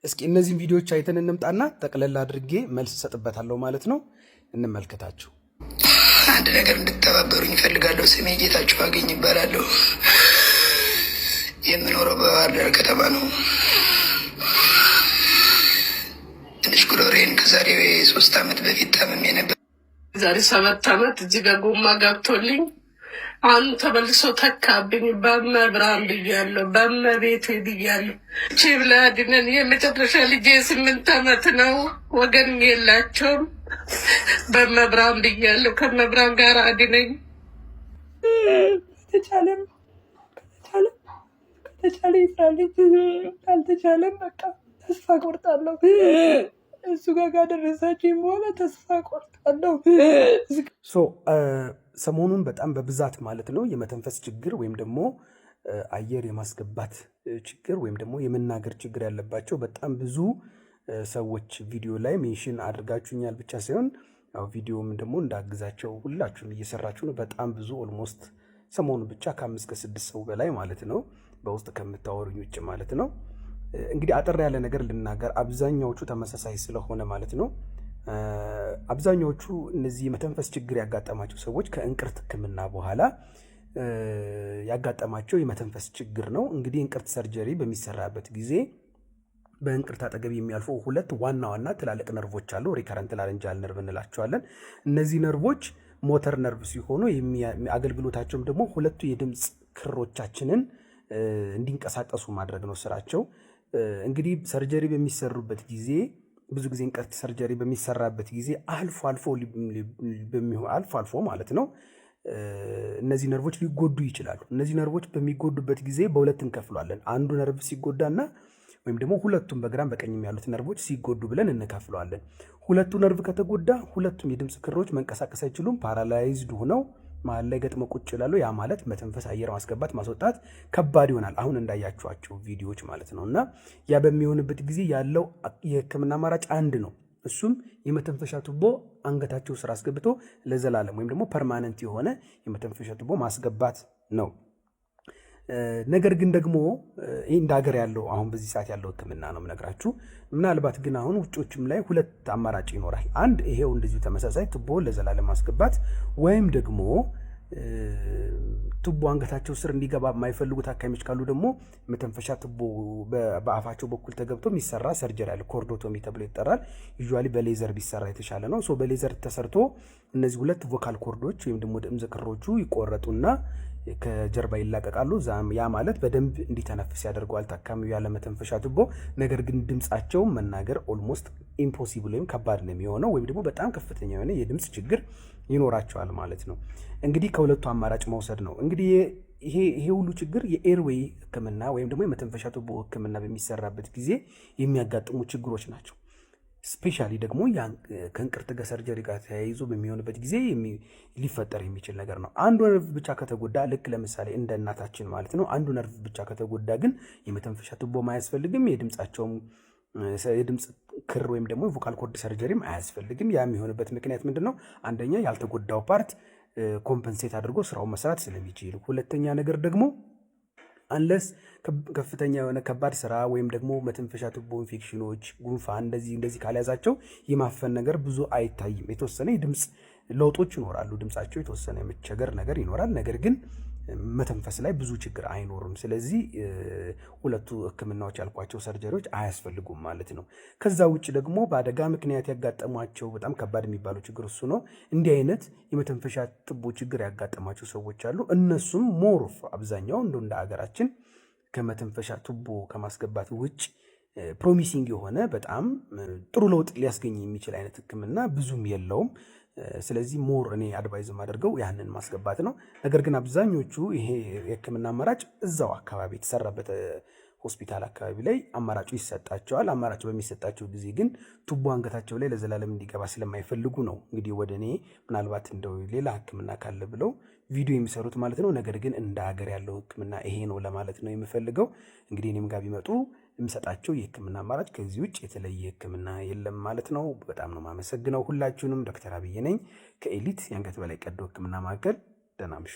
እስኪ እነዚህን ቪዲዮዎች አይተን እንምጣና ጠቅለል አድርጌ መልስ እሰጥበታለሁ ማለት ነው። እንመልከታቸው። አንድ ነገር እንድተባበሩኝ እፈልጋለሁ። ስሜ ጌታቸው አገኝ ይባላለሁ። የምኖረው በባህር ዳር ከተማ ነው። ትንሽ ጉሮሬን ከዛሬ 3 ዓመት በፊት ታምሜ ነበር። ዛሬ 7 ዓመት እዚህ ጋር ጎማ ገብቶልኝ አሁን ተመልሶ ተካብኝ። በመብርሃን ብያለሁ፣ በመቤቴ ብያለሁ። ቺብላ ድነን የመጨረሻ ልጄ 8 ዓመት ነው። ወገን የላቸውም። በመብርሃን ብያለሁ። ከመብርሃን ጋር አድነኝ። ከተቻለም ከተቻለም ከተቻለ ይፍራልኝ፣ ካልተቻለም በቃ ተስፋ ቆርጣለሁ። እሱ ጋር ካደረሳችኝ በኋላ ተስፋ ቆርጣለሁ። So ሰሞኑን በጣም በብዛት ማለት ነው የመተንፈስ ችግር ወይም ደግሞ አየር የማስገባት ችግር ወይም ደግሞ የመናገር ችግር ያለባቸው በጣም ብዙ ሰዎች ቪዲዮ ላይ mention አድርጋችሁኛል ብቻ ሳይሆን ያው ቪዲዮም ደግሞ እንዳግዛቸው ሁላችሁም እየሰራችሁ ነው። በጣም ብዙ፣ almost ሰሞኑን ብቻ ከአምስት ከስድስት ሰው በላይ ማለት ነው በውስጥ ከምታወሩኝ ውጭ ማለት ነው። እንግዲህ አጠር ያለ ነገር ልናገር፣ አብዛኛዎቹ ተመሳሳይ ስለሆነ ማለት ነው። አብዛኛዎቹ እነዚህ የመተንፈስ ችግር ያጋጠማቸው ሰዎች ከእንቅርት ሕክምና በኋላ ያጋጠማቸው የመተንፈስ ችግር ነው። እንግዲህ እንቅርት surgery በሚሰራበት ጊዜ በእንቅርት አጠገብ የሚያልፉ ሁለት ዋና ዋና ትላልቅ ነርቮች አሉ። Recurrent laryngeal nerve እንላቸዋለን። እነዚህ ነርቮች motor nerve ሲሆኑ አገልግሎታቸውም ደግሞ ሁለቱ የድምፅ ክሮቻችንን እንዲንቀሳቀሱ ማድረግ ነው ስራቸው። እንግዲህ surgery በሚሰሩበት ጊዜ፣ ብዙ ጊዜ እንቅርት surgery በሚሰራበት ጊዜ አልፎ አልፎ ማለት ነው እነዚህ ነርቮች ሊጎዱ ይችላሉ። እነዚህ ነርቮች በሚጎዱበት ጊዜ በሁለት እንከፍለዋለን። አንዱ ነርቭ ሲጎዳና ወይም ደግሞ ሁለቱም በግራም በቀኝም ያሉት ነርቮች ሲጎዱ ብለን እንከፍለዋለን። ሁለቱ ነርቭ ከተጎዳ ሁለቱም የድምፅ ክሮች መንቀሳቀስ አይችሉም። Paralyzed ሆነው መሀል ላይ ገጥመው ቁጭ ይላሉ። ያ ማለት መተንፈስ፣ አየር ማስገባት ማስወጣት ከባድ ይሆናል። አሁን እንዳያችኋቸው ቪዲዮዎች ማለት ነው። እና ያ በሚሆንበት ጊዜ ያለው የህክምና አማራጭ አንድ ነው። እሱም የመተንፈሻ ቱቦ አንገታቸው ስር አስገብቶ ለዘላለም ወይም ደግሞ permanent የሆነ የመተንፈሻ ቱቦ ማስገባት ነው። ነገር ግን ደግሞ ይህ እንደ ሀገር ያለው አሁን በዚህ ሰዓት ያለው ሕክምና ነው የምነግራችሁ። ምናልባት ግን አሁን ውጮችም ላይ ሁለት አማራጭ ይኖራል። አንድ ይሄው እንደዚሁ ተመሳሳይ ቱቦ ለዘላለም ማስገባት ወይም ደግሞ ቱቦ አንገታቸው ስር እንዲገባ የማይፈልጉ ታካሚዎች ካሉ ደግሞ መተንፈሻ ቱቦ በአፋቸው በኩል ተገብቶ የሚሰራ surgery አለ። Cordotomy ተብሎ ይጠራል። Usually በ ሌዘር ቢሰራ የተሻለ ነው። So በ ሌዘር ተሰርቶ እነዚህ ሁለት vocal cord ኦች ወይም ደግሞ ድምፅ ክሮቹ ይቆረጡና ከጀርባ ይላቀቃሉ። ያ ማለት በደንብ እንዲተነፍስ ያደርገዋል ታካሚው ያለ መተንፈሻ ቱቦ። ነገር ግን ድምፃቸው መናገር almost impossible ወይም ከባድ ነው የሚሆነው ወይም ደግሞ በጣም ከፍተኛ የሆነ የድምፅ ችግር ይኖራቸዋል ማለት ነው። እንግዲህ ከሁለቱ አማራጭ መውሰድ ነው። እንግዲህ ይሄ ሁሉ ችግር የ airway ሕክምና ወይም ደግሞ የመተንፈሻ ቱቦ ሕክምና በሚሰራበት ጊዜ የሚያጋጥሙ ችግሮች ናቸው። Specially ደግሞ ከእንቅርት ጋር surgery ጋር ተያይዞ በሚሆንበት ጊዜ ሊፈጠር የሚችል ነገር ነው። አንዱ ነርቭ ብቻ ከተጎዳ፣ ልክ ለምሳሌ እንደ እናታችን ማለት ነው። አንዱ ነርቭ ብቻ ከተጎዳ ግን የመተንፈሻ ቱቦም አያስፈልግም፣ የድምፃቸውም የድምፅ ክር ወይም ደግሞ vocal cord surgery ም አያስፈልግም። ያ የሚሆንበት ምክንያት ምንድን ነው? አንደኛ ያልተጎዳው part compensate አድርጎ ስራውን መስራት ስለሚችል፣ ሁለተኛ ነገር ደግሞ unless ከፍተኛ የሆነ ከባድ ስራ ወይም ደግሞ መተንፈሻ ቱቦ ኢንፌክሽኖች፣ ጉንፋን እንደዚህ እንደዚህ ካልያዛቸው የማፈን ነገር ብዙ አይታይም። የተወሰነ የድምፅ ለውጦች ይኖራሉ። ድምፃቸው የተወሰነ የመቸገር ነገር ይኖራል። ነገር ግን መተንፈስ ላይ ብዙ ችግር አይኖርም። ስለዚህ ሁለቱ ህክምናዎች ያልኳቸው surgery ዎች አያስፈልጉም ማለት ነው። ከዛ ውጭ ደግሞ በአደጋ ምክንያት ያጋጠሟቸው፣ በጣም ከባድ የሚባለው ችግር እሱ ነው። እንዲህ አይነት የመተንፈሻ ቱቦ ችግር ያጋጠማቸው ሰዎች አሉ። እነሱም more of አብዛኛው እንደ ሀገራችን ከመተንፈሻ ቱቦ ከማስገባት ውጭ promising የሆነ በጣም ጥሩ ለውጥ ሊያስገኝ የሚችል አይነት ህክምና ብዙም የለውም። ስለዚህ more እኔ advise የማደርገው ያንን ማስገባት ነው። ነገር ግን አብዛኞቹ ይሄ የህክምና አማራጭ እዛው አካባቢ የተሰራበት ሆስፒታል አካባቢ ላይ አማራጩ ይሰጣቸዋል። አማራጩ በሚሰጣቸው ጊዜ ግን ቱቦ አንገታቸው ላይ ለዘላለም እንዲገባ ስለማይፈልጉ ነው እንግዲህ ወደ እኔ ምናልባት እንደው ሌላ ህክምና ካለ ብለው ቪዲዮ የሚሰሩት ማለት ነው። ነገር ግን እንደ ሀገር ያለው ህክምና ይሄ ነው ለማለት ነው የምፈልገው። እንግዲህ እኔም ጋር ቢመጡ የምሰጣቸው የህክምና አማራጭ ከዚህ ውጭ የተለየ ህክምና የለም ማለት ነው። በጣም ነው የማመሰግነው ሁላችሁንም። ዶክተር አብይ ነኝ ከኤሊት የአንገት በላይ ቀዶ ህክምና ማዕከል። ደህና እምሹ።